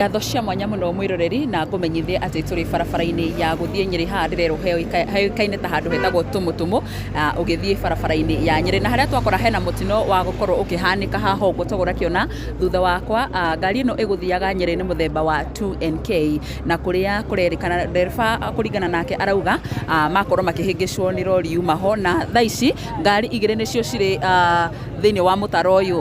Ngatho cia mwanya mũno mwĩroreri, na ngũmenyithie atĩ tũrĩ barabara-inĩ ya gũthiĩ Nyĩrĩ. Haha ndĩrerwo hĩkaine ta handũ hetagwo Tũmũtũmũ, ũgĩthiĩ barabara-inĩ ya Nyĩrĩ, na harĩa twakora hena mũtino wa gũkorwo ũkĩhanĩka haha ũguo toguo ũrakĩona thutha wakwa. Ngari ĩno ĩgũthiaga Nyĩrĩ nĩ mũthemba wa 2NK, na kũrĩa kũrerĩkana ndereba kũringana nake arauga makorwo makĩhĩngĩcwo nĩ rori yuma ho, na thaa ici ngari igĩrĩ nĩcio cirĩ thĩinĩ wa mũtaro ũyũ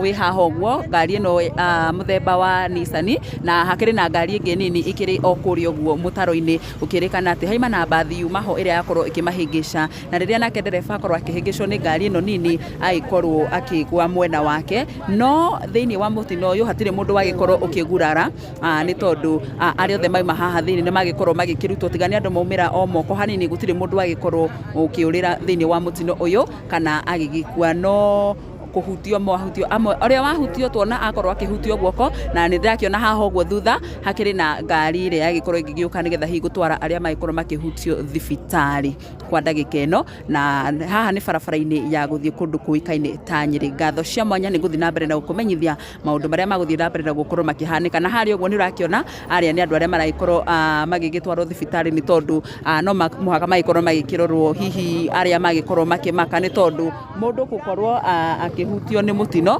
wĩ haha ũguo, ngari ĩno mũthemba wa Nissan, na hakĩrĩ na ngari ĩngĩ nini ĩkĩrĩ o kũrĩa ũguo mũtaro-inĩ, gũkĩrĩkana atĩ haima na mbathi yuma ho ĩrĩa yakorwo ĩkĩmahĩngĩca, na rĩrĩa nake ndereba akorwo akĩhĩngĩcwo nĩ ngari ĩno nini agĩkorwo akĩgwa mwena wake. No thĩinĩ wa mũtino ũyũ hatirĩ mũndũ wagĩkorwo ũkĩgurara, nĩ tondũ arĩa othe mauma haha thĩinĩ nĩ magĩkorwo magĩkĩrutwo, tiga nĩ andũ maumĩra o moko hanini, gũtirĩ mũndũ wagĩkorwo ũkĩũrĩra thĩinĩ wa mũtino ũyũ kana agĩgĩkua. No kũhutio mahutio amwe, ũrĩa wahutio tuona akorwo akĩhutio guoko, na nĩ ndĩrakĩona haha ũguo thutha hakĩrĩ na ngari ĩrĩa yagĩkorwo ĩgĩgĩũka nĩgetha hihi gũtwara arĩa magĩkorwo makĩhutio thibitarĩ kwa ndagĩka ĩno. Na haha nĩ barabara-inĩ ya gũthiĩ kũndũ kũĩkaine ta Nyĩrĩ. Ngatho cia mwanya, nĩ ngũthiĩ na mbere na gũkũmenyithia maũndũ marĩa magũthiĩ na mbere na gũkorwo makĩhanĩka. Na harĩa ũguo nĩ ũrakĩona arĩa nĩ andũ arĩa maragĩkorwo magĩgĩtwarwo thibitarĩ, nĩ tondũ no mũhaka magĩkorwo magĩkĩrorwo hihi arĩa magĩkorwo makĩmaka, nĩ tondũ mũndũ gũkorwo akĩhutio nĩ mũtino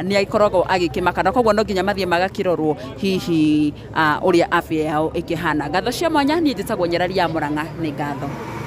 nĩ agĩkoragwo agĩkĩmaka, na koguo no nginya mathiĩ magakĩrorwo hihi ũrĩa afya yao ĩkĩhana. Ngatho cia mwanya, niĩ njĩtagwo Nyarari ya Mũrang'a, nĩ ngatho.